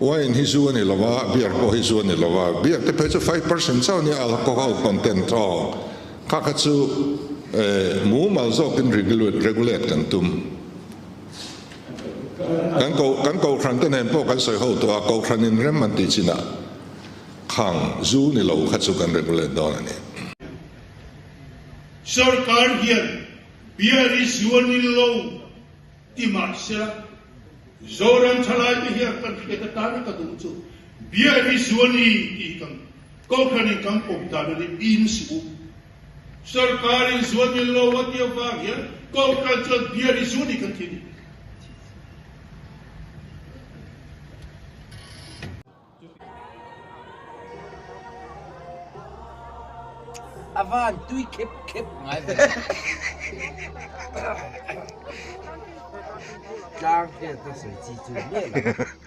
Wine hi zu a ni lo a, beer pawh hi zu a ni lo a, beer te phei chu 5% chauh a nia alcohol content aw. Kha kha chu mumal zawkin regulate kan tum. Kan ko kan kohhran te nen pawh kan sawi ho tawh a, kohhran in rem an tih chinah khang zu ni lo kha chu kan regulate dawn a ni. Sorkar hian beer hi zu a ni lo ti mahsela Zoram thalaite hian kan hriat atana ka duh chu beer hi zu a ni tih kan kohhran in kan pawm dan a ni in suh u. Sorkar in zu a ni lo a tih avang hian kohhran chuan beer hi zu a ni kan ti a ni. A van tui khep khep ngai ve. Tlang hian ka sawi chi chu miah lo.